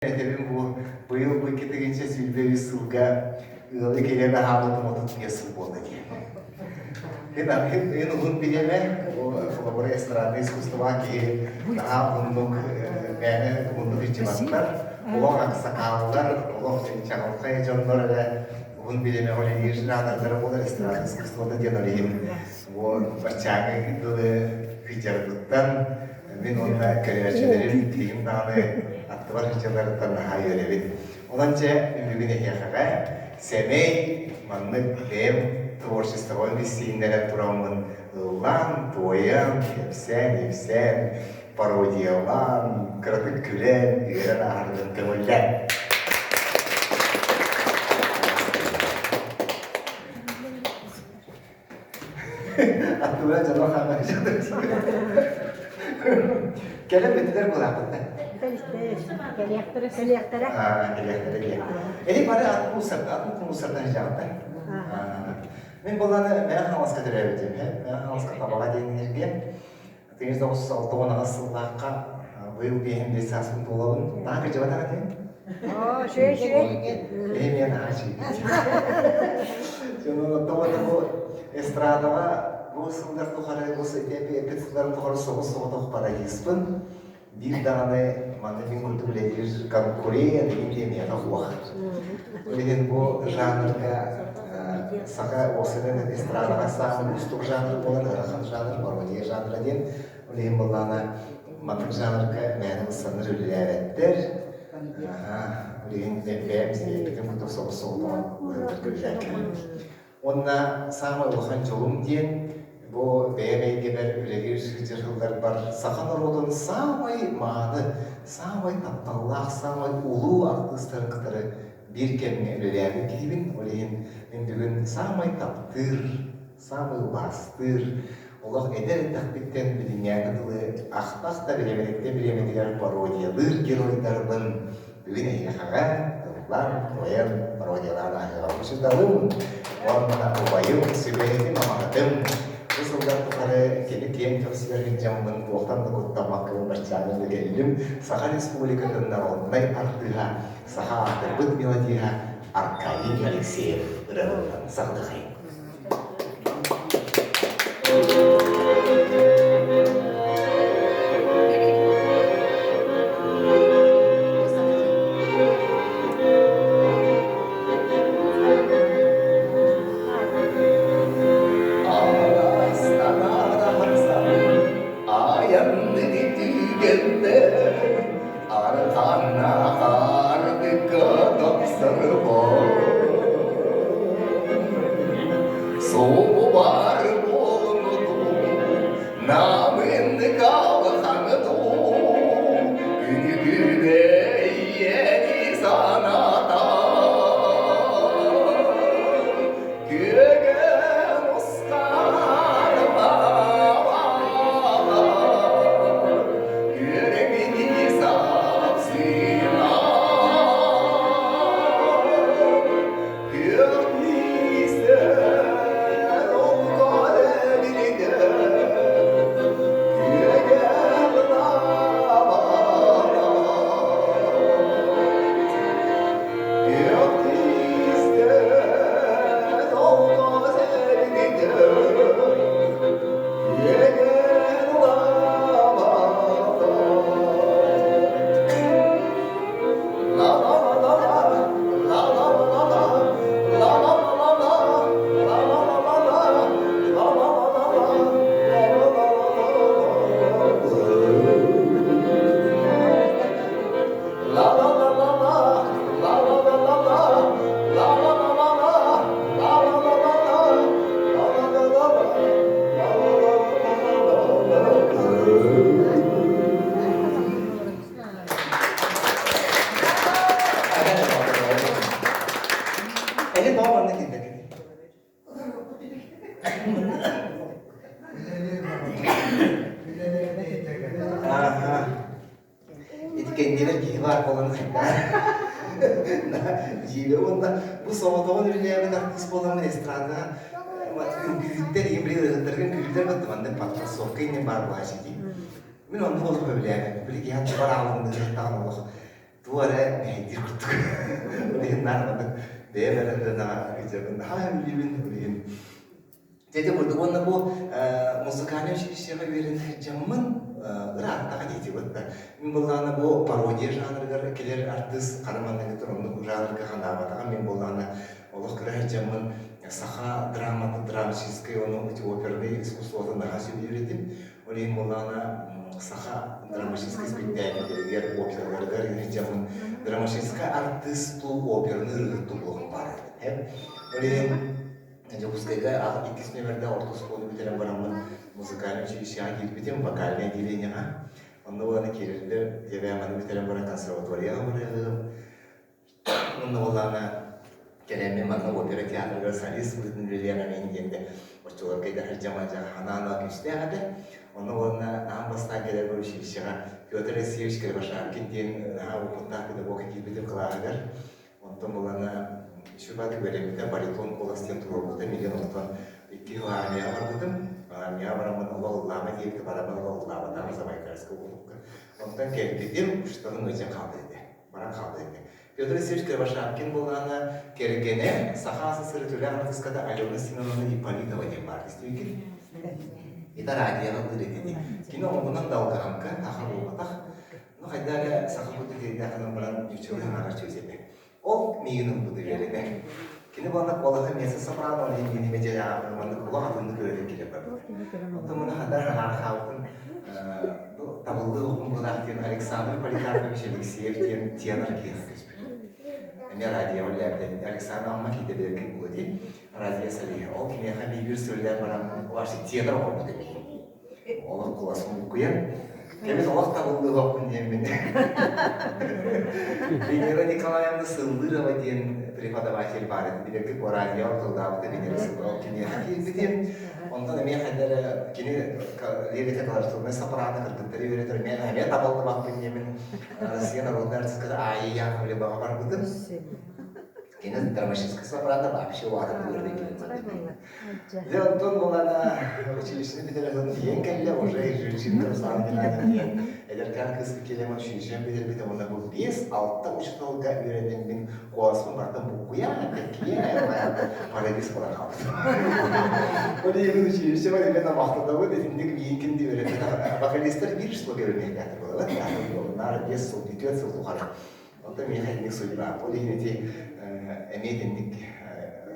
Этэбин бу быйыл бу 2023 сылга ыалы кэлэн аһаабытым 35 сыл буолла диэн. Мин ин уһун бириэмэ холобура эстрадный искусство киһи наһаа уһуннук мээнэ уһуннук иччибаттар, олох аксакааллар, олох чаҕылхай дьоннор эрэ уһун бириэмэ үлэлиир жанрдара буолар эстрада искусствота диэн ол иһин бу баччааҥҥы дылы кыдьарбыттан Мин уонна көрөөччүлэрим билигин даҕаны аттыбар сылдьалларыттан наһаа үөрэбин. Онон дьэ, бүгүн эһиэхэҕэ сэмэй маннык бэйэм творчествобын билсиһиннэрэн тураммын ыллаан, туойан, кэпсээн-ипсээн, пародиялаан, кыратык күлэн, үөрэн ааһаргын көҥүллээ. Аттыбынан дьоно хаама Кэлэн бүтүлэр булааппыт да. Кэлиэхтэрэ. Кэлиэхтэрэ. Кэлиэхтэрэ диэн. Эли бары атын улуустарда, атын улуустардан сылдьаҕыттар. Мин булланы Мэҥэ Хаҥаласка төрөөбүтүм. Мэҥэ Хаҥаласка Табаҕа диэн сиргэ. Тыйыс 968 сыллаахха быйыл биэһин биэс сааспын туолабын. Наһаа кырдьыбатах этим. Оо, үчүгэй, үчүгэй. Эһи миэн наһаа үчүгэй. Дьонун бу эстрадаҕа бу сыллар тухары, бу эппит сылларым тухары соҕус-соҕотох пародиспын. Биир даҕаны манна мин курдук үлэлиир конкурент диэн миэхэ суох. Ол иһин бу жанрга саха уопсайынан эстрадаҕа саамай уустук жанр буолар, ыарахан жанр, пародия жанра диэн. Ол иһин былаана маннык жанрга мээнэ ылсаннар үлэлээбэттэр. Ол иһин бэйэм эппитим курдук соҕус-соҕотоҕун үлэлээн кэллим. Уонна саамай улахан дьолум диэн, бу бэйэм эйгэбэр үлэлиир сылдьар сылларбар саха норуотун саамай мааны, саамай тапталлаах, саамай улуу артыыстарын кытары биир кэмҥэ үлэлээбит киһибин. Ол иһин мин бүгүн саамай таптыыр, саамай убаастыыр, олох эдэр эрдэхпиттэн билиҥҥээҥҥи дылы ахта-ахта бириэмэтиттэн бириэмэтигэр пародиялыыр геройдарбын Бүгүн эһиэхэҕэ ыллаан, туойан, пародиялаан ааһыаҕа учууталым уонна убайым, сүбэһитим, амаһытым бу сыллар тухары кини киэҥ көхсүгэр сылдьаммын туохтан да куттаммаккабын баччааҥҥа да кэллим. Саха Республикатын народнай артыыһа, саха аатырбыт мелодиһа Аркадий Алексеев ырыаларынан саҕалыахайын. Арханна Суубар буолуну намын калханы күнүгүнэ ийэни саната күөгэн устар күөрэҥини сапсыйна Эһи тоҕо манна киирбэккиний? Ааха. Ити кэннибэр киһи баар буолан хайдах дьиибэ уонна бу соҕотоҕун үлэлээбит артыыс буоламмын эстрадаҕа үҥкүүһүттэр ийэм били ырыаһыттаргын күлүлэр баттым маннык подтасовка иннин баар буолааччы дии. Мин оннук олох сөбүлээбэппин. Били киһи аттыбар аалымныыртаҕын олох. Туох эрэ мэһэйдиир курдук. Ол иһин наар маннык бэйэм эрэ ырыанаҕа сылдьабын. Наһаа сөбүлүүбүн ол иһин. Дьэ ити курдук уонна бу музыкальнай училищеҕа үөрэнэ сылдьаммын ырааттаҕа диэти батта. Мин буоллаҕына бу пародия жанрыгар кэлэр артыыс хара манныгытыр оннук жанрга ханаабатаҕым. Мин буоллаҕына олох кыра сылдьаммын саха драматын, драматическай ону опернай искусствотын наһаа сөбүлүүр этим. Ол иһин буоллаҕына саха драматическай спектакльдэригэр, операларыгар сылдьаммын драматическай артыыс туу операны ырыһыт буолуом баар этим. Ол иһин Дьокуускайга иккис нүөмэрдээх орто оскуоланы бүтэрэн бараммын музыкальнай училищеҕа киирбитим, вокальнай отделениеҕа. Онно буолан киирэрбэр дьэбээ маны бүтэрэн баран консерваторияҕа барыаҕым. Онно буоллаҕына кэлэммин манна опера театрыгар солист быһыытынан үлэлиэҕим иһин диэн оччолорго идэхэр дьамадьа ханаан күүстээх этэ. Онно уонна аан бастаан кэлэрбэр училищеҕа Петр Алексеевич Кривошапкин диэн наһаа уопуттаах педагог киирбитим кылааһыгар. Онтон булана үчүгэй үөрэммитэ, баритон куолас диэн туруорбута. Миигин онтон икки сыл армияҕа барбытым. Армияҕа бараммын олох ыллаама диэбитэ, барабан олох ыллаабатаҕым Забайкальскай уокурукка. Онтон кэлбитим, учууталым ыалдьан хаалбыт этэ. Баран хаалбыт этэ. Петр Алексеевич Кривошапкин буоллаҕына, кэргэнэ Саха СССР үтүөлээх артыыската Алена Семеновна Ипполитова диэн баар истибиккит? Это радиоҕа ыллыыр этэ. Кини омугунан долганка, саха буолбатах. Ну, хайда эрэ саха курдук киһиэхэ гынан баран ньуччалыы хаҥарар чугас этэ. Ол миигин ылбыта үөрэтэ. Кини буолла куолаһа миэсэ сопрано ол иһин миини медиа маннык олох атыннык үөрэтэн киирэн барбыта. Оттон муну хандар хаҥара хаалбытын бу табыллыы оҕум быһыылаах диэн Александр Поликарпович Алексеев диэн тенор киһиэхэ көспүт. Эмиэ радиоҕа үлэлээбитэ. Александр Амма киһитэ билэргин буолуо дии. Радио солиһа. Ол киниэхэ биир сүрүлээн баран вообще тенор оҥорбут эбит. Олох кылаас муккуйан. Кэмис олох табыллыахпын диэммин. Венера Николаевна Сыллырова диэн преподаватель баар этэ. Билэргэ радио тыллаабыта Венера Сыллырова киниэхэ киирбитим. Онтон эмиэ хайда эрэ кини лирика колоратурнай сопрано кыргыттары үөрэтэр эмиэ эмиэ табыллыбаппын диэммин Россия народнай артистката Айя Яковлеваҕа барбытым. Кини драматическай сопрано вообще улаатан үөрдэ кэлин. Дьэ онтон буолана училищены бүтэрэн тиийэн кэллэ, уже Жульчинка Руслан Геннадьевна диэн эдэркээн кыыс кэлэн училищены бүтэрбитэ уонна бу 5-6 учууталга үөрэнэн мин куоласпын барытын буккуйа, тэккийэ, парадис буолан хаалбытым. Ол иһин училище именно махтанабын, итинник миигин ким да үөрэппэтэх. Вокалистар биир число көрүнүөхтээхтэр буолабыт, наар 5 сыл, 4 сыл тухары. Онтон миэхэ итинник судьба. Ол иһин ити эмиэ итинник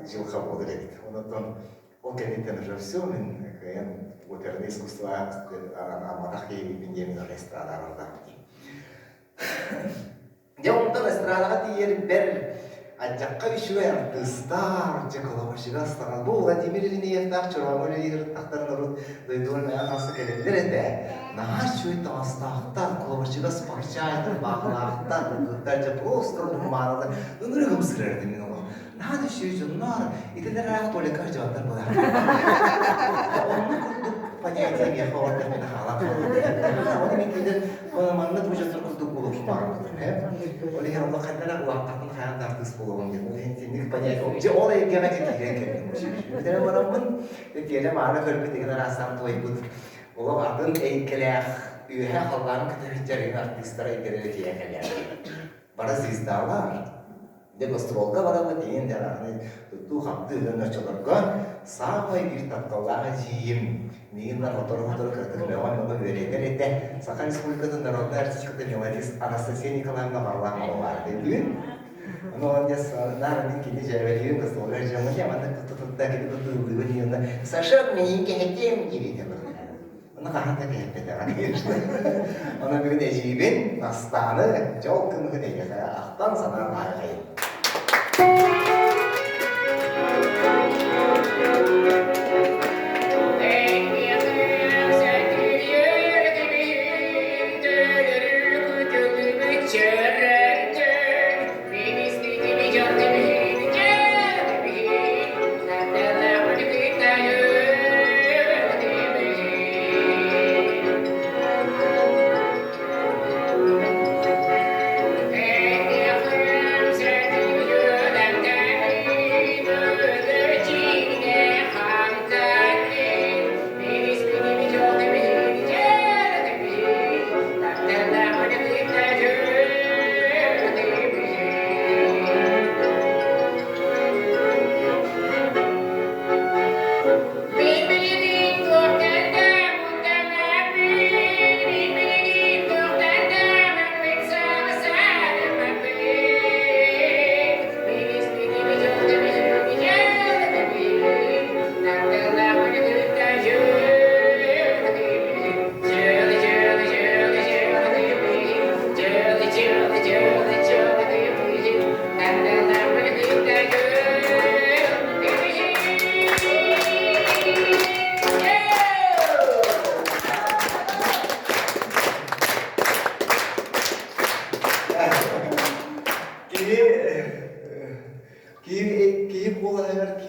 дьылҕа буолар эбит. Онон ол кэнниттэн уже все, мин кыайан оперное искусство анаабатах киһибин диэн эстрадаҕа бардаҕым дии. Дьэ онтон эстрадаҕа тиийэрбэр Ардьахха үчүгэй артыыстар, дьэ кылабачыгас саҥа. Бу Владимир Иринеевтаах Чорооҥҥо үлэлиир аттахтарын урут дойдугар мэҥэ тахса кэлэллэр этэ. Наһаа үчүгэй таҥастаахтар, кылабачыгас парчаайдар, баахылаахтар, кыргыттар дьэ просто маанылар. Ынырык ымсырар этим мин олох. Наһаа да үчүгэй дьоннор, итилэр аах туалекка сылдьыбаттар буолар. Оннук курдук понятие миэхэ олордох мин хаалан хаалбыт. Оны мин киирэн маннык бу дьоннор курдук буолуохпун баҕарбытым. Ол иһин онно ханна эрэ улааттахпын хайаан да артыыс буолуоҕум диэн. Ол иһин итинник понятие. Дьэ ол эйгэҕэ дьэ киирэн кэллим. Бүтэрэн бараммын, тиэрэ мааны көрбүт деген араастаан туойбут олох атын эйгэлээх үөһэ халлаан көтөр дьарыгын артыыстара эйгэлэрэ тиийэн кэллэ. Бары звездалар. Дьэ гастролга бараммыт иҥин дьарааны туттуу-хаптыы ыһан оччолорго саамай биир тапталлаах эдьиийим миигин сотору-сотору кыратык мөҕөн-мөҕөн үөрэтэр этэ. Саха Республикатын народнай артистката мелодист Анастасия Николаевна Варламова баар этэ. Ону он дьэ наар мин кини дьээбэлиирин гастролга дьоҥҥо дьэ маннык тутта-тутта кини тутууллугун иһин Саша миигин кэһэтиэм диэбитэ. Ону хаһан да кэһэппэтэҕэ конечно. Онон бүгүн эдьиийбин Настааны дьол кымыһын эйиэхэ ахтан санаан аайҕайын.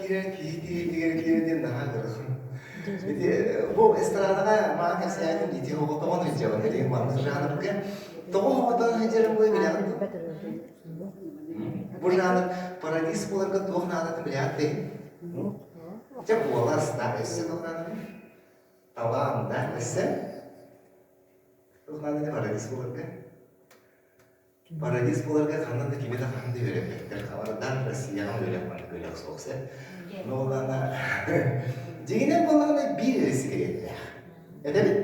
киирэр, киһи киһитигэр киирэр диэн наһаа ыарахан. Ити бу эстрадаҕа маан кэпсээтим ити оҕотоҕон сылдьабын билигин маннык жанрга. Тоҕо оҕотоҕон сылдьарым буолуо билэҕин дуо? Бу жанр парадиз буоларга туох наадатын билэҕин дии? Дьэ буолас да өссө туох наадатын? Талаан да өссө туох наадатын парадиз буоларга? Парадиз буоларга ханна да кими да хаһан да үөрэппэттэр. Хабардаах Россияҕа үөрэх маннык үөрэх суох сэ. Но улаана дьиҥинэн буоллаҕына биир эрэ сигареттээх. Этэбит?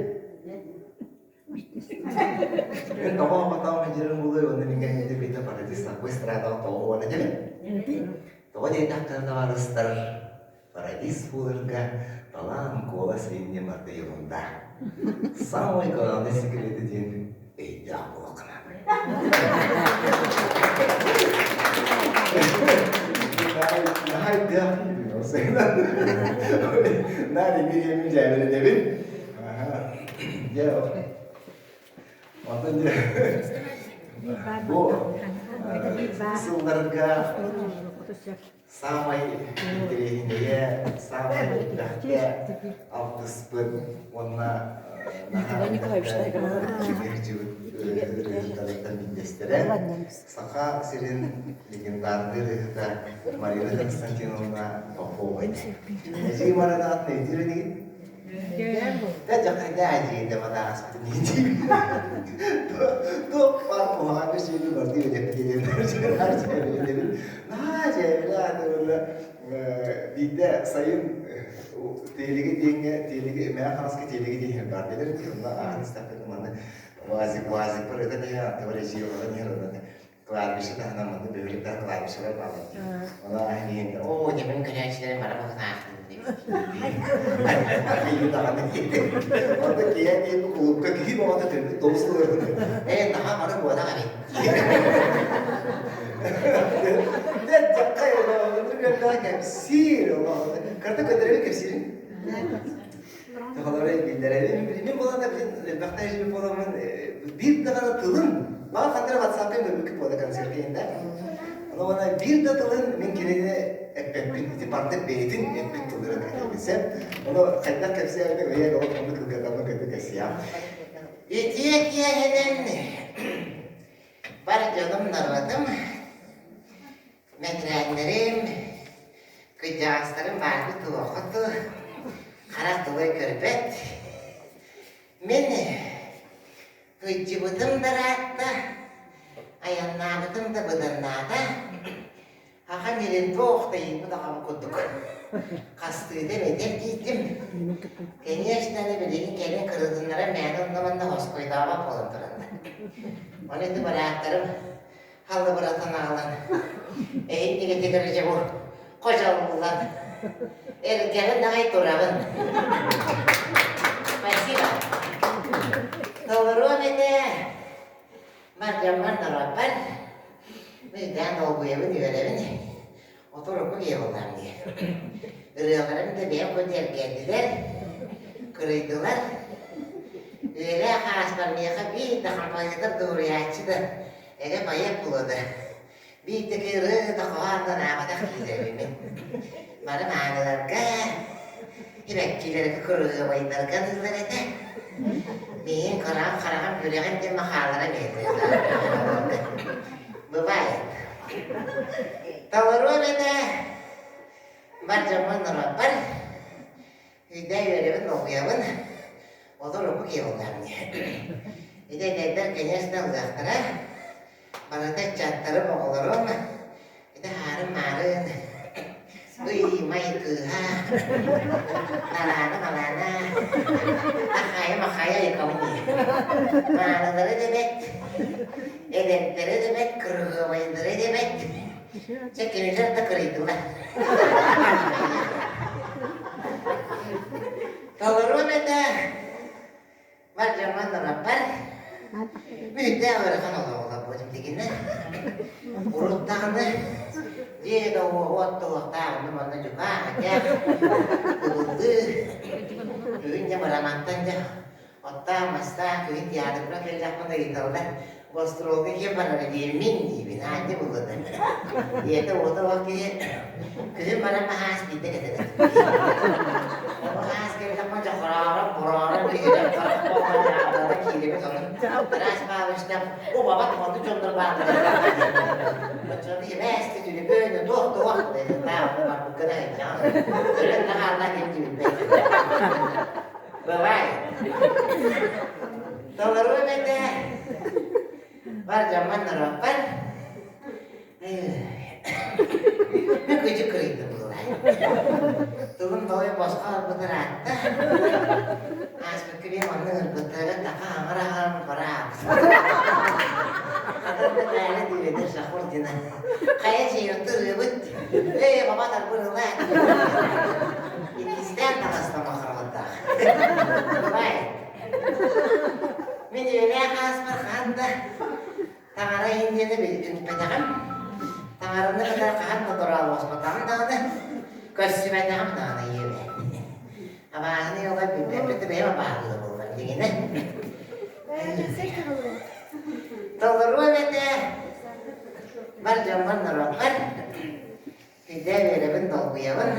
Мен тоҕо оҕотоох мадьырым булуй уонна мин кэнники биирдэ парадиз такой страдаҕа тоҕо уон этэбит? Тоҕо диэтэххинэ табаарыстар Парадиз буоларга талаан куолас инньэ барда ерунда. Самый главный секреты диэн өйдөөх буолуохха наада. Наһаа өйдөөх Наһаа бириэмин дьээбэлэнэбин. Дьэ, онтон дьэ бу сылларга Саамай интэриэһинэйэ, саамай элбэхтэ алтыспыт уонна Николай Николаевич ырыаһыттарыттан биирдэстэрэ Саха сирин легендарный ырыаһыта Марина Константиновна Попова. Эдьиий Марина атын өйдүүр инигит? Туох баар куһаҕаҥҥа сиэни бардыы Наһаа дьээбэлээх биирдэ сайын Тиэлиги диэҥҥэ Тиэлиги Мэҥэ Хаҥаласка Тиэлиги диэн баар билэр онно ааһан истэхпинэ манна УАЗик УАЗикпар ытан иһэр аттыбар эдьиий олорон иһэр онно Кладбище таһынан манна бөһүөлэктээх кладбищелар бааллар дии. Ону ааһан иһэн, оо, дьэ мин көрөөччүлэрим бары быһытаахтын диэбит. даҕаны Онто киһи диэн кулуупка киһи бөҕөтө төрбүт тоҕус сыл Ээ, наһаа бары буотах эбит. Дьэ, кэпсиир. Кырта көтөрөбү кэпсиирин. Сахалары биллэрэбин. Мин буолан да билин элбэхтэ ижиби буоламмын биир даҕаны тылын маа ханна ватсапка көрбүккүт буола концертка инда. Ону уонна биир да тылын мин кинини эппэппин. Ити барыта бэйэтин эппит тылларын этэрбисэ. Ону хайдах кэпсээбитин ыйа олох оннук кылгатаммын көтө кэпсиэм. Итиэ киэһэнэн бар дьонум норуотум Мэтэрээннэрим, кырдьаҕастарым бааргыт туоххут дуу, харах тылы көрбөт. Мин кырдьыбытым да ыраатта, айаннаабытым да быданнаата, ахан илин туох да ииппит аҕам курдук хастыыта эбэтэр тиийдим. Конечно, билигин кэлин кырытыннара мээнэ онно-манна хоскойдообот буолан тураннар. Ону ити бырааттарым халлыбыратан аҕалан, эһин тигэтигэр дьэ бу ходьоллан, эргэҕин аҕай турабын. Спасибо. Толоруом этэ, мардьаммар норуоппар, мыйдаан долгуйабын, үөрэбин, отуруку киһи дии. Ырыаларым да бэйэм курдук эргэрдилэр, кырыйдылар. Үөрэх ааспар миэхэ биир да хампаанньатар дуоруйааччы да Эгэ байыах буолуо да, биир да ырыа да хоһоон да анаабатах киһилэрбин. Бары мааныларга, сибэккилэргэ, кырыһыабайдарга аныыллар этэ. Миигин хараҕым хараҕым күрэҕин диэн махаалара биэрдэ. Бывает. Толоруом этэ, бар дьоммун норуоппар Өйдөө үөрэбин, долгуйабын, отор-урукку киһи буоллаҕым дии. Ити эдэрдэр конечно ыллыахтара, барыта ыччаттарым, оҕолорум, ити хаарын-маарын, ый-май кыыһа, нараана-малаана, ахайа-махайа айыкабын дии. Маанылары да бэт, эдэрдэри да бэт, кырыһыабайдары да бэт, Чэ, кинилэр да кырыйдылар. Толоруом этэ, бар дьоҥҥо норуоппар Үүттээх ыарахан олоҕу олорбутум дигинэ. Урут даҕаны дьиэ да уот туһахтаах онно манна дьукаах этэх, ыбыллыы, күһүн дьэ мырамантан дьэ оттоох-мастаах күһүн театрга кэллэхпинэ ыйыталлар. Гастролга ким барара диир мин диибин, аанньа буллата. Ийэтэ уота ол киһи күһүн баран баһаас биирдэ кэтэр. Баһаас кэллэххэ дьохороорон, бороорон киһирэн дьаабылана киирэбит ону. Тарас Павловичтан о баба тоҕонду дьоннор бааллар. Оччону ибээсти түлүбүөнү туох туох таа барбыкка да айдьаҕын. Өлөн да хаалла ким дибилбэт. Бывает. Толоруом этэ. Бар дьоммун норуоппар. Мен кыдьык кырыйдым буолай. Тылым тоҕой босхо албытар аатта. Ааспыкка биэм онно ырбыттара таха аҥар аҕам бараабыт. Хатан да каайла диэбэтэр Шахурдина. Хайа чейотты ырыабыт. Эй, баба тарбыр ыла. Иккистээн таҕыстам охороҕордоох. Бывает. Мин үөлээх ааспар хаһан да таҥара индияны үҥпэтэҕим, таҥараны кытары хаһан да дорооболоспотоҕум даҕаны, көрсүбэтэҕим даҕаны ийэбэ. Абааһыны ыла билбэппит да бэйэм абааһылыы буоллар дигинэ. Толоруом этэ бар дьоммор норуоппар Сирдээ үөрэбин, долгуйабын.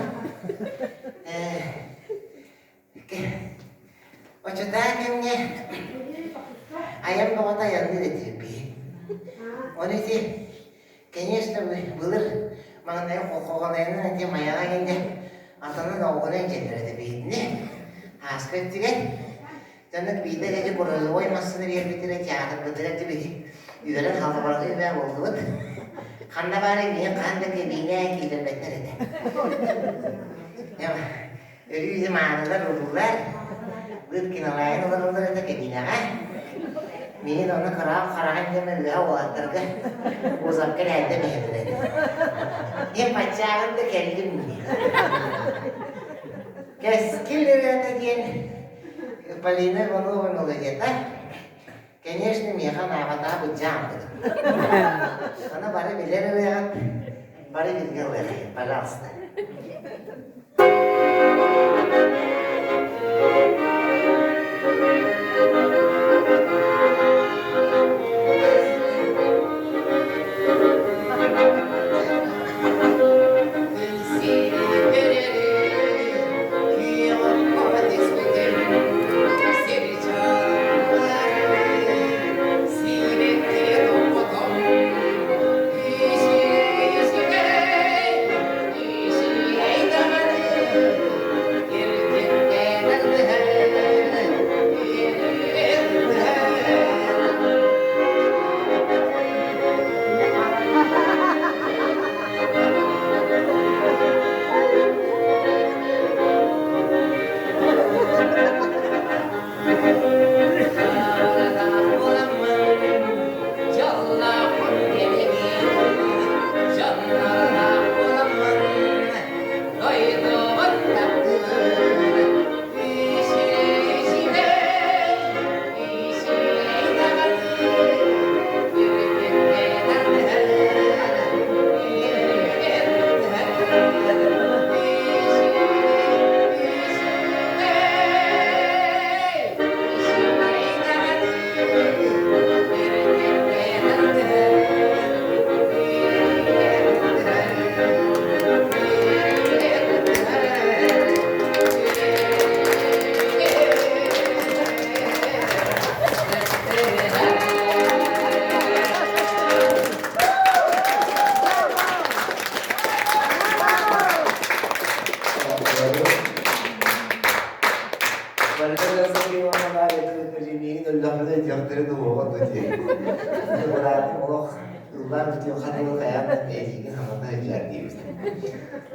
Оччотооҕу кэмҥэ айан бөҕөтө айанныыр этибит. Ону ити, конечно, былыр маҥнай холкоҕонойунан ити Майаҕа кэллэ атынан оҕунан дьэллэр этэ биһигини. Ааска өттүгэр дьоннук биирдэ ити грузовой массыына биэрбиттэрэ театрбытыгар тибиһи үөрэн халҕабарга үбэ буоллубут. Ханна баарый миигин хаһан да кэбиинэ киирдэрбэттэр этэ. Өрүү маанылар уруулар, Быткиналаайын олороллор этэ кэбиинэҕэ. Миигин ону кыраам хараҕын диэн үөһэ уолаттарга кузовка элээрдэ биһэтилэр. Диэн баччааҕын да кэллим дии. Кэскил ырыата диэн Полина Иванова мелодията. Конечно, миэхэ анаабатаҕа быдьааммыт. Ону бары билэр ырыаҕыт, бары билгэ ылыахайын, пожалуйста.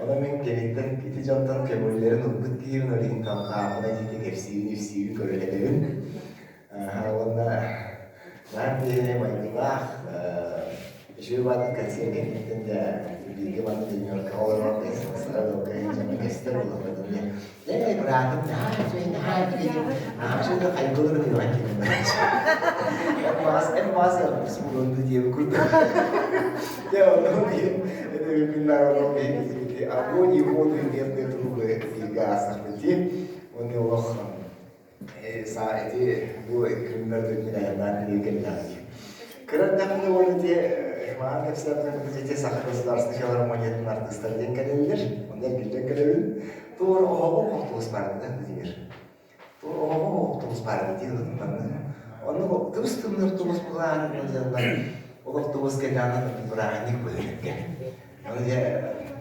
Ону мин кэлиттэн ити дьонтон көҥүллэрин ылбыт киһибин ол иһин хаамына диэки кэпсиибин-үпсиибин көрүлэтэбин. Уонна наар киһини майгылаах үчүгэй баатын концерт кэнниттэн да бииргэ манна тренировкаҕа олорон сара дьоно кэстэр буоллахпытын ээ быраатым наһаа үчүгэй наһаа үчүгэй наһаа үчүгэй хайгыларын үөҕэн киирэн маас эн маас булунду диэбит курдук дьэ онно биһи күннэр онно биһи огонь и воду и медные трубы бииргэ аастахпыт дии уонна олох Эти бу күннэр дүннүн айаннаан кэллэҕэ дии. Кыра эрдэхпинэ уол ити маҕан кэпсээбитим ити Саха государственной филармониятын артыыстара диэн кэлэллэр. Онно эргиллэн кэлэбин. Туор оһоҕум хохтуус баар да Владимир. Туор оһоҕум хохтуус баар дии ылыннарны. Онно тыбыс тымныр тубус булаан дьоннор олох тубус кэлэҕин бырааһынньык быһыырга. Ону дьэ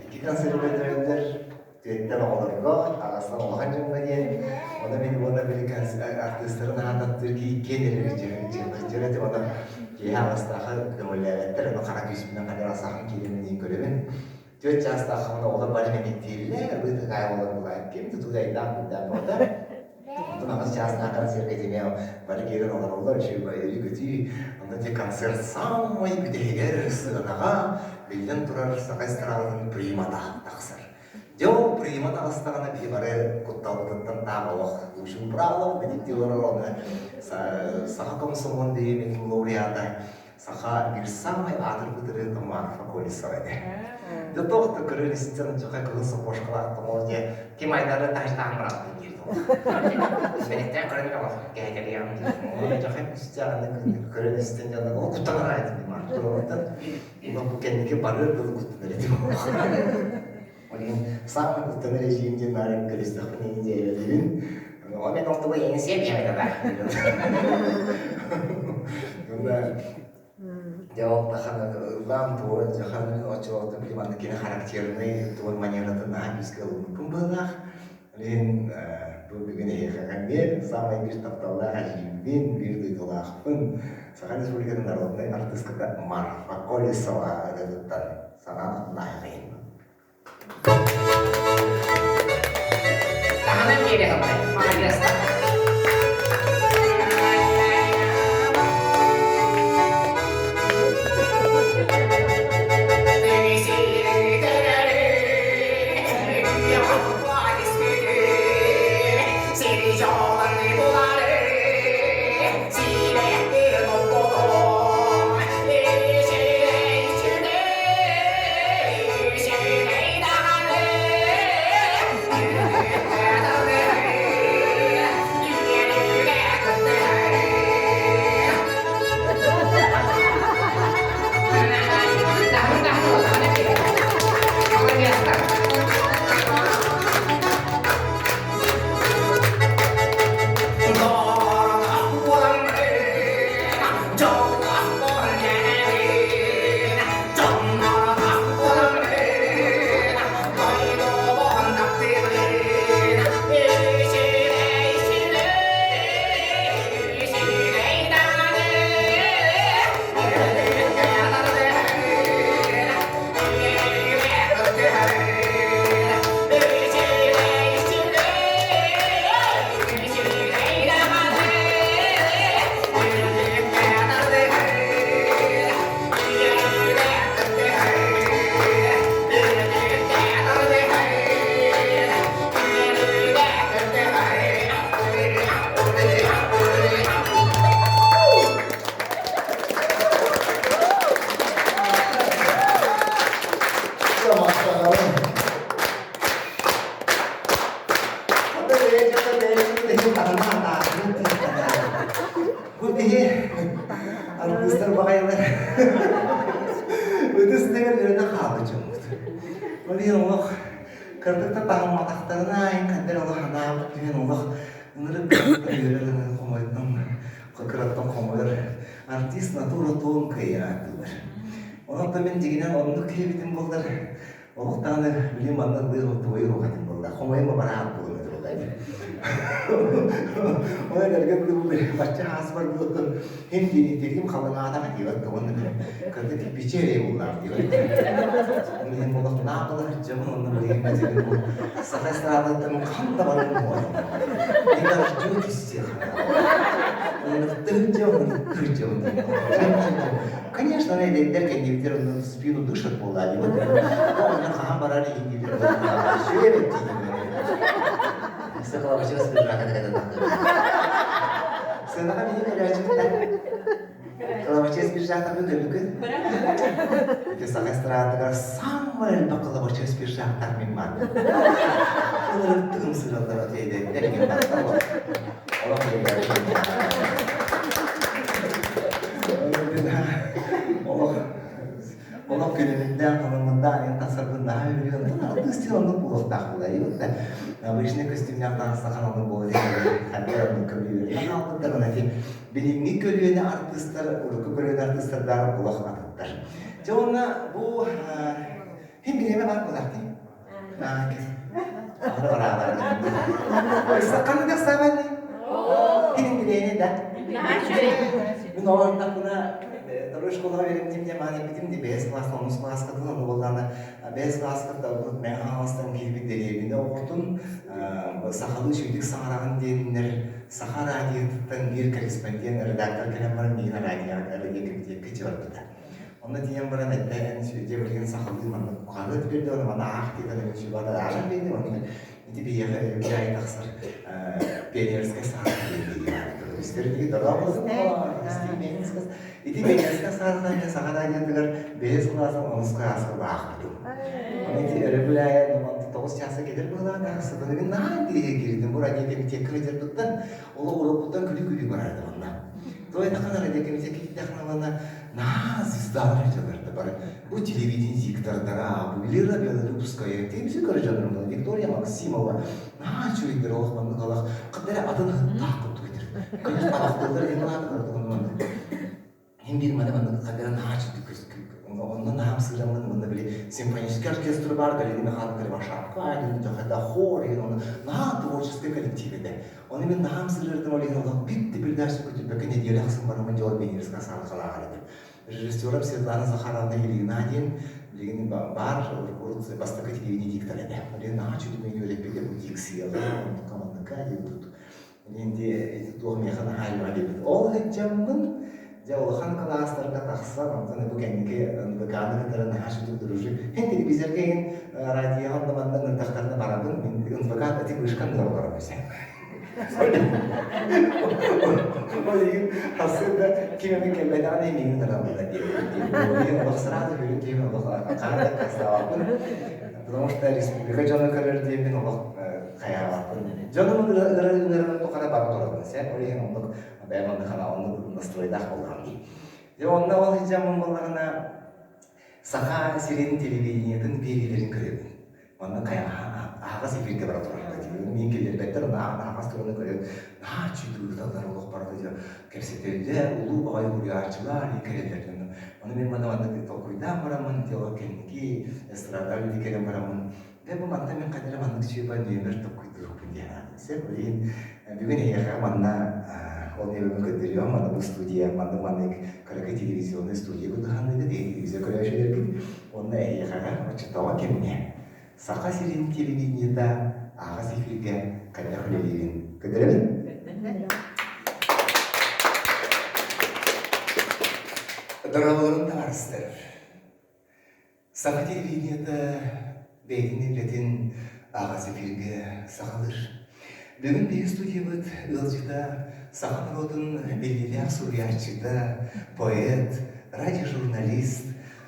икки концерт көрдөрөллөр. Түөттэн оҕолорго, аҕастан улахан дьоҥҥо диэн, ону мин уонна били артыыстарын аататтыыр киин эрэ дьыала этим, ону киэһэ аҕыстаахха көҥүллээбэттэр, ону хара күүспүнэн ханар асаахын киирэммин иһин көрөбүн. Түөрт чаастаахха ону оҕолор бары мэнэктииллэр, быытыкаай оҕолор булаайт ким тутугайдаах быйдаах боҕото. Онтон аҕыс чаастаах концертка итини бары киирэн олороллор, үчүгэй өрүү-көтүү. Онно те концерт самай бүтэһигэр сыанаҕа биллэн турар саха эстрадатын примата тахсар. Дьэ ол прима таҕыстаҕына биһи бары кутталбытыттан таах олох учун правилам билик олорор оны саха комсомол премиятын лауреата саха биир самай аатырбыт ырыата Марфа Колесова этэ. Дьэ туох да көрөр истэн дьоха кыһыл сапожкалаах тоҥол дьэ ким айдары таһыштаан быраҕын диир Мэнэктэн көрөн бөҕө кэһэтэлиэҕим диир. Дьоха истэҕинэ көрөн истэн дьонно ол куттанар аайтым Марфа Бу кэнники барыар дылы куттанар этим. Ол иһин саамай куттанар эдьиийим диэн наарын көрүстэхпин иһин дьээбэлиибин. Ол мен ортого иҥин сиэп диэбэтэ баар. Уонна дьэ ол тахана ыллаан туоран дьахан оччолортон били маннык кини характерный туон манератын наһаа күүскэ ылыммыппын быһыылаах. Ол иһин бу бүгүн эһиэхэ эмиэ саамай биир тапталлаах эдьиийбин, биир дойдулаахпын Саха Республикатын народнай артыыската Марфа Колесова ырыатыттан санаан наайҕайын. Таһынан биэрэ сылдьар. Маладьыастар. Бу биһи артыыстар баҕайылар ытыс тэҥэр үөрэнэ хаалбыт дьоммут. Ол иһин олох кырдык да таһымматахтарына айын хандар олох анаабыт түһэн олох ынырык үөрэн хомойдум кыраттан хомойор артист натура тонкая ааттыылар. Онон мин дьигинэн оннук киһибитин буоллар Олох даҕаны били манна ыллыыр туойур уһатын буолла. Хомойума бараах буолуо этэ буолла. Ол эрэргэ били бу бачча хаас бар буолтун хим тирим халыҥаатах диэбэт уонна кырдык кирпичи эрэй буллаах диэбэт. Мин олох наабала сылдьабын онно билигин бэтигин бу саха эстрадаттан хам да баран буолар. Не дождетесь всех. Конечно, эдэрдэр кэннибитигэр онно спину дышат буолла дии. Оҕонньор хаһан барар иһин диир. Сүөбэт диир. Сахалабачыга Сыанаҕа биһи көрөөччүктэр Кылабачыас пиджактарбын көрбүккүн? Ити саха эстрадатыгар самый элбэх кылабачыас пиджактар мин баар. Ынырыктыгым сыраллар эдэрдэр иҥин тахсар олох. күлүмүндээх, хонуммундаах диэн тахсарбын наһаа үөрүөм. Артыыс диэн оннук буолуохтаах буолар. Обычный көстүүмнээх таҥастахан оннук буолар. Ханна оннук көмүлүөрүнэн хаалбыттар. Онон ити билиҥҥи көлүөнэ артыыстар, урукку көлүөнэ артыыстардааҕар олох атыттар. Дьэ уонна бу хим бириэмэ баар буолар дии. Ханна тахсаабанный? Кини бириэмэ да. Мин оҕордохпуна второй школаҕа үөрэммитим диэн мааны эппитим дии бэһис класс онус класска дылы ону буоллаҕына бэһис класска бут Мэҥэ Хаҥаластан киирбит дэриэбинэ оҕотун сахалыы үчүгэйдик саҥараҕын диэннэр Саха радиотыттан биир корреспондент редактор кэлэн баран миигин радиоҕа радиокомитекка чыгарбыта. Онно тиийэн баран эттэ эн дьэ билигин сахалыы маннык хаһыат биэрдэ ону маны аах диэтэ мин сүбэ ааҕан биэрдим ону ити биһиэхэ өрөбүл аайы тахсар пионерскай саха Ити пионерскай саҕатан саха радиотыгар бэһис кылаасын онус кылааска баахпытым. Аны ити өрөбүл аайы 9 чааса кэлэр быһыылаах сытан наһаа тиэһэ киирдим. Бу радиокомитекка сылдьарбыттан ол уруккуттан күлүү-күлүү барарды онно. То это радиокомитекка киирдэххинэ уонна наһаа звездалар сылдьаллар бары. Бу телевидение диктордара, бу Лира Белолюбская, телевизор көрө дьоннорум Виктория Максимова, наһаа үчүгэйдэр олох маннык олох хата эрэ атын ыһыктаах курдук этэр. Конечно, табахтыыллар иһин улааталар Мин биир маны маннык хата наһаа үчүгэй онно наһаа сыыраммын уонна били симфонический оркестр баар Галина Михайловна Кривошапко хата хор иһин онно наһаа творческий коллектив этэ. Ону мин наһаа сыырырдым ол иһин олох бит передача көтүппэккэ нэдиэлэ ахсын бараммын дьол пионерская саалалааҕар этим. Режиссером Светлана Захаровна Ильина диэн билигин баар урут бастакы телевидение диктор этэ. Ол наһаа үчүгэй үөрэппитэ бу дикцияҕа, оннукка манныкка диэн курдук. Ити туох миэхэ наһаа элбэх диэбит. Ол сылдьаммын дьэ улахан кылаастарга тахсан, онтон бу кэнники НВК-ны кытары наһаа үчүгэй дружи. Һин телевизорга иһин радиоҕа онно манна ыҥырдахтарына барабын, мин НВК ити вышкам ыар олором өсө. Ол иһин сарсыарда ким эмэ кэлбэтэҕинэ миигин ыҥыраллар диэбит. Олох сразу көрүн киһим олох хаһан да аккаастаабаппын. Потому что республика дьоно көрөр диэммин олох хайаабаппын. Дьонум ыҥырарын тухары бара турабын. Сен ол иһин оннук бэйэм оннук оннук настройдаах буоллаҕым дии. Дьэ онно ол сылдьаммын буоллаҕына Саха сирин телевидениетын биэриилэрин көрөбүн. Манна аһаҕас эфиргэ бара турар. Мин киллэрбэттэр, онно аһаҕас тураны көрөн наһаа үчүгэй ыыталлар олох барыта дьэ кэпсэтэллэр, улуу баҕайы уһуйааччылар кэлэллэр. Ону мин манна маннык толкуйдаан бараммын, дьэ кэнники эстрада үлэ кэлэн бараммын, дьэ бу манна мин хайдах маннык сүөбэ нүөмэр толкуйдуохпун диэн аатым. Сөп, ол иһин бүгүн эһиэхэ манна ол ньыгын көрдөрүөм, манна бу студия, маннык маннык кыракый телевизионный студия кутуһанныгыт, телевизор көрөөччүлэргит уонна эһиэхэҕэ оччотооҕу кэмҥэ Саха сирин телевидениета аһаҕас эфиргэ хайдах үлэлиирин көрдөрөбүн. Дорооболорун табаарыстар! Саха телевидениета бэйэтин үлэтин аһаҕас эфиргэ саҕалыыр. Бүгүн биһиги студиябыт ыалдьыта саха норуотун биллиилээх суруйааччыта, поэт, радиожурналист,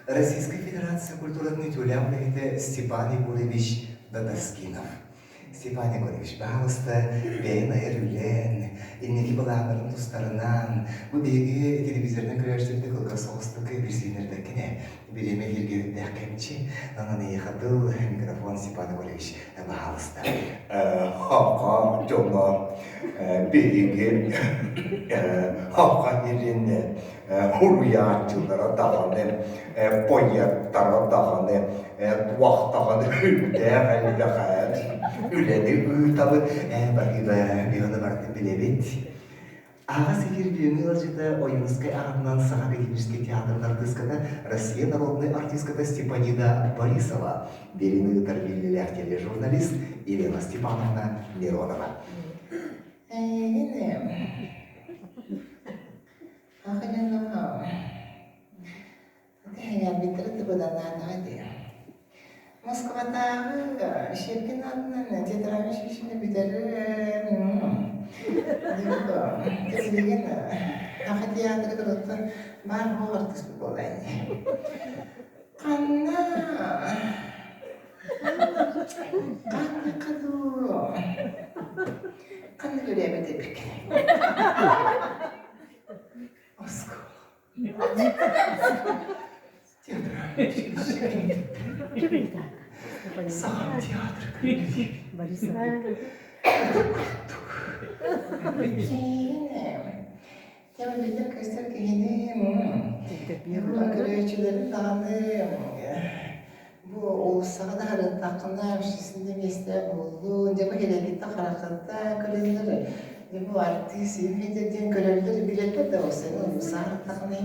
Российскай Федерация культуратын үтүөлээх үлэһитэ Степан Егорович Дадаскинов. Степан Егорович, баһаалыста, бэйэн айар үлээн, инники былааннарын тустарынан, бу биһиги телевизорынан көрөөччүлэргэ кылгас соҕустук билсиһиннэрбэккин ээ. Бириэмэ эһииргэ кэмчи, онон эйиэхэ тыл, микрофон Степан Егорович, баһаалыста. Хаха дьоно биһиги Хаха сирин Суруйааччылара даҕаны, поэттара даҕаны, туох даҕаны үрдээх элбэх үлэни ыытабыт. Баһыыба, биһиги барытын билэбит. Аҕа ситир бүгүҥҥү ыалдьыта Ойуунускай аатынан Саха академическай театрын артыыската, Россия народнай артистката Степанида Борисова, биэриини ыытар биллиилээх тележурналист Елена Степановна Миронова. Тэһэйэрбиттэрэ тыбыданаатаҕа дии. Москватааҕы Щепкин аатынан театральнай училищены бүтэрэн, билигин Саха театрыгар оттон баар буол артыыспыт буолла ини. Ханна ханна дуу ханна үлээбит эбиккин Оскуола. Сахам театры көрдүм. Кэмэлитэр көстөр киһини көрөөччүлэрин даҕаны бу уулуссаҕа да харыттаххына общественнай миэстэ буоллун, дьэ бу кэлэбиттэн хараххыттан көрөллөр, дьэ бу артыыс имидэ диэн көрөллөр, билэллэр да уулуссаны уулуссаҕа харыттаххына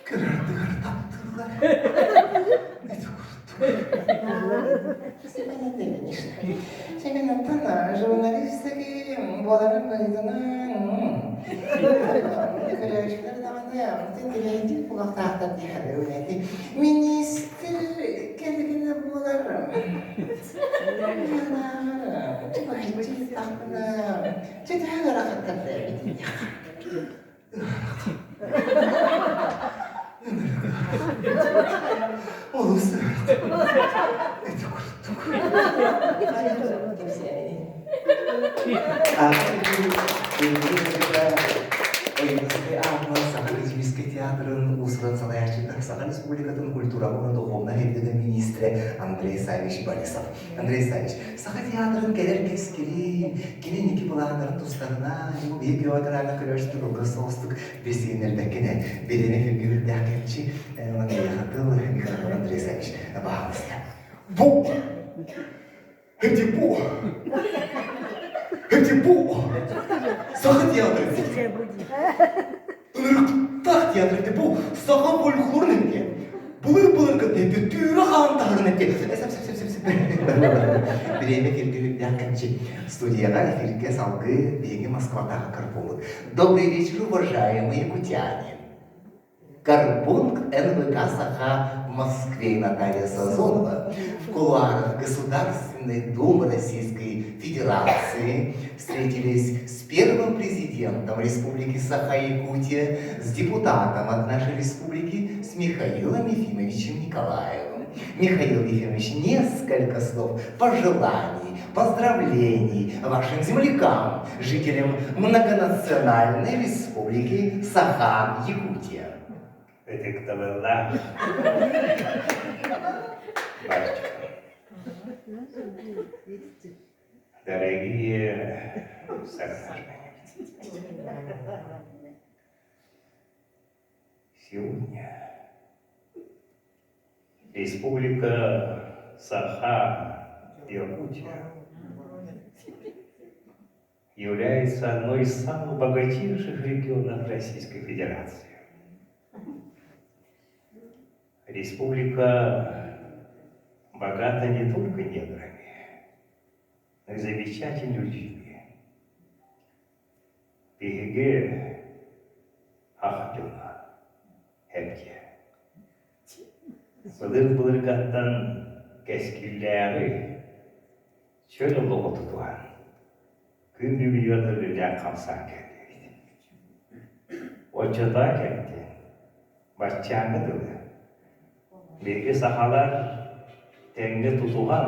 Кырардыгар таптыыллар. Ити курдук. Семен журналистики буоларын быһыытынан көрөөччүлэр даҕаны тилэйдик булахтаахтар диэхэ Министр кэлгинэ буолар Олус ити курдук. Ойуунускай аатынан Саха академическай театрын уус-уран салайааччыта, Саха Республикатын культураҕа уонна духовнай сайдыыга миниистирэ Андрей Саввич Борисов. Андрей Саввич, Саха театрын кэлэр кэскилин, кини инники былааннарын тустарынан, бу биһиги театральнай көрөөччү кылгас соҕустук билсиһиннэрбэккинэ, бириэмэ күргүрдээх кэмчи, онон эйиэхэ тыл микрофон Андрей Саввич, баһаалыста. Бу! Эти бу! Эти бу! Саха театры! Ынырыктаах театр эти бу саха фольклорун эти. Былыр-былыргы эти түүрэ хаан таһарын эти. Бириэмэ киргиликтээх кэмчи студияҕа эфиргэ салгыы биһиги Москватааҕы Карпоммут. Добрый вечер, уважаемые якутяне! Карпункт НВК «Саха» в Москве Наталья Сазонова в кулуарах Государственной Думы Российской Федерации встретились с первым президентом Республики Саха-Якутия, с депутатом от нашей республики, с Михаилом Ефимовичем Николаевым. Михаил Ефимович, несколько слов пожеланий, поздравлений вашим землякам, жителям многонациональной республики Саха-Якутия. Ытыктабыллаах батюшка. Дорогие сограждане, сегодня Республика Саха-Якутия является одной из самых богатейших регионов Российской Федерации. Республика богата не только недрами, но и замечательными людьми. Биһиги ах дьоно эбдиэ. Былыр-былыргаттан кэскиллээҕи чөл олоҕу тутуһан, күн бүгүнүгэр үлэлээн-хамсаан кэллибит. Оччотоо кэмтэн баччааҥҥа дылы биһиги сахалар тэҥҥэ тутуһан,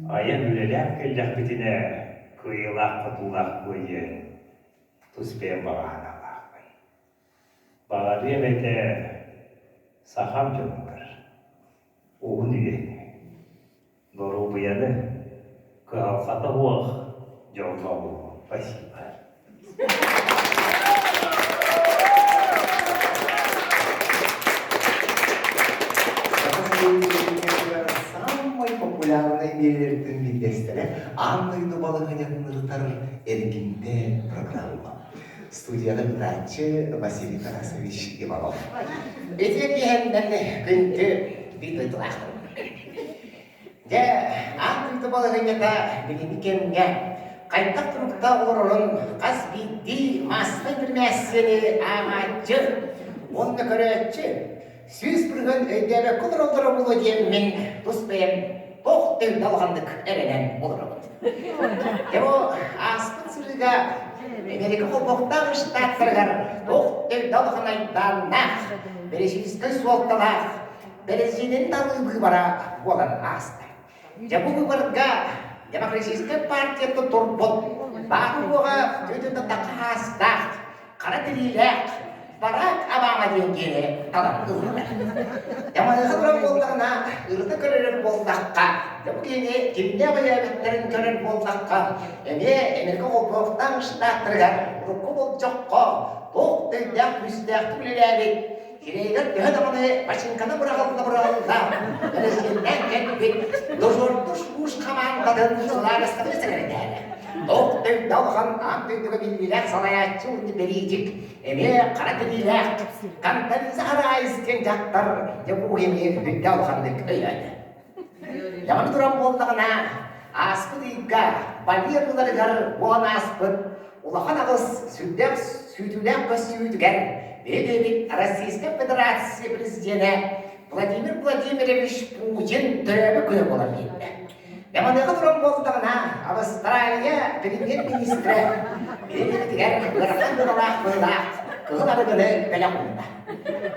айан үлэлээн кэллэхпитинэ кыайыылаах-хотуулаах буо диэн тус бэйэм баҕа санаалаахпын. Баҕарыам этэ сахам дьонугар уһун үйэни, доруобуйаны, кыһалҕата суох дьоллоох буолуҥ. Спасибо. Самай популярнай биэриилэртэн биирдэстэрэ аан дойду балаһыанньатын ырытар Эргимтэ программа. Студияҕа ыытааччы Василий Тарасович Иванов. Ити киһиннэн күндү биир дойдулаахтарым. Дьэ, аан дойду балаһыанньата билиҥҥи кэмҥэ хайдах туруктаах олорорун хас биирдии маассабай бирмээссийэни ааҕааччы уонна көрөөччү 100% өйдөөбөккө олороллоро буолуо диэн мин тус бэйэм туох да улаханнык эрэнэн олоробун. Дьэ бу ааспыт сырыыга Америка Холбоһуктаах Штаттарыгар туох да улахан айдааннаах, бэлисиискэй суолталаах бэрэсидьиэнин талыы быыбара буолан ааста. Дьэ бу быыбарга Демократическай партияттан турбут. Баар-уоҕа түөтүн тахха хаастаах, хара тириилээх Барак Обама диэн киһини талан ыллылар. Яманыха туран буоллаҕына, ырыта көрөр буоллахха, дьэ бу киһини кимнээх өйөөбүттэрин көрөр буоллахха, эмиэ Америка холбоһуктаах штаттарыгар урукку болдьоххо туох да өйдөөх күүстээхтик үлэлээбит Сирэйигэр төһө даҕаны бачыыҥканы быраҕылла-быраҕылла, бэрэсидьиэннээн кэлбит Дожордуш Буш хамаандатын судаарыстыбаны сэкирэтээрэ. Туох да өйдөөх улахан аан дойдуга биллиилээх салайааччы уонна бэлиитик, эмиэ хара тириилээх Кондолиза Райс диэн дьахтар дьэ бу эмиэ өйдөөх улаханнык өйөөтө. Дьаҕаны туран буоллаҕына, ааспыт ыйга Бали ырыаларыгар буолан ааспыт улахан аҕыс сүрдээх сүүтүүлээх көссүүтүгэр бэйэ-бэйэбит Российскай Федерация президенэ Владимир Владимирович Путин төрөөбүт күнэ буолан биэрдэ. Яманыаха туран буоллаҕына, Австралия премьер-министрэ бэйэ-бэйэбитигэр ыарахан быһалаах быһыылаах кыһыл арыгыны бэлэх уунна.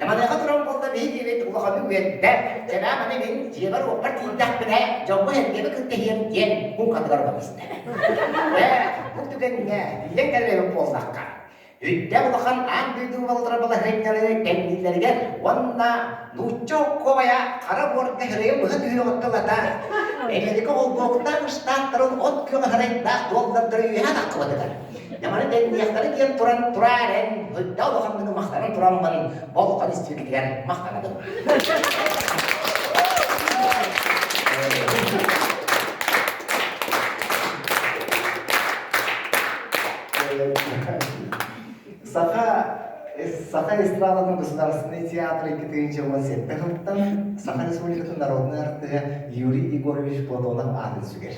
Маныаха туран буолла биһиги улаханнык үөрдэ. Дьэбээ маны мин дьиэбэр-уоппар тиийдэхпинэ дьоммун-сэргэбин кытта иһиэм диэн муҥхатыгар баран истэ. Ээ, бу түгэҥҥэ тиийэн кэлэр эбит буоллахха, үрдээх улахан аан дойду балалара балаһыанньаны тэҥнииллэригэр уонна нуучча оккуобайа хара буорга хырайын быһа түһүөҕүттэн ылата Эмиэрикэ холбоһуктаах штаттарын от күөҕэ харайдаах доллардары үөһэ таххыбатыгар Ньаманы тэнниэхтэрэ диэн туран тураар эн һыйда улаханныгы махтанан тураммын болҕон истибиккитигэр махтанабын. Саха Саха эстрадатын государственный театр 2017 сылтан Саха Республикатын народнай артыыһа Юрий Егорович Платонов аатын сүгэр.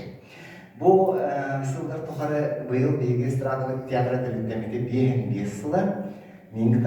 Бу сыллар тухары быйыл биһиги эстрадабыт театра төрүттэммитэ 55 сыла. Мин кытары.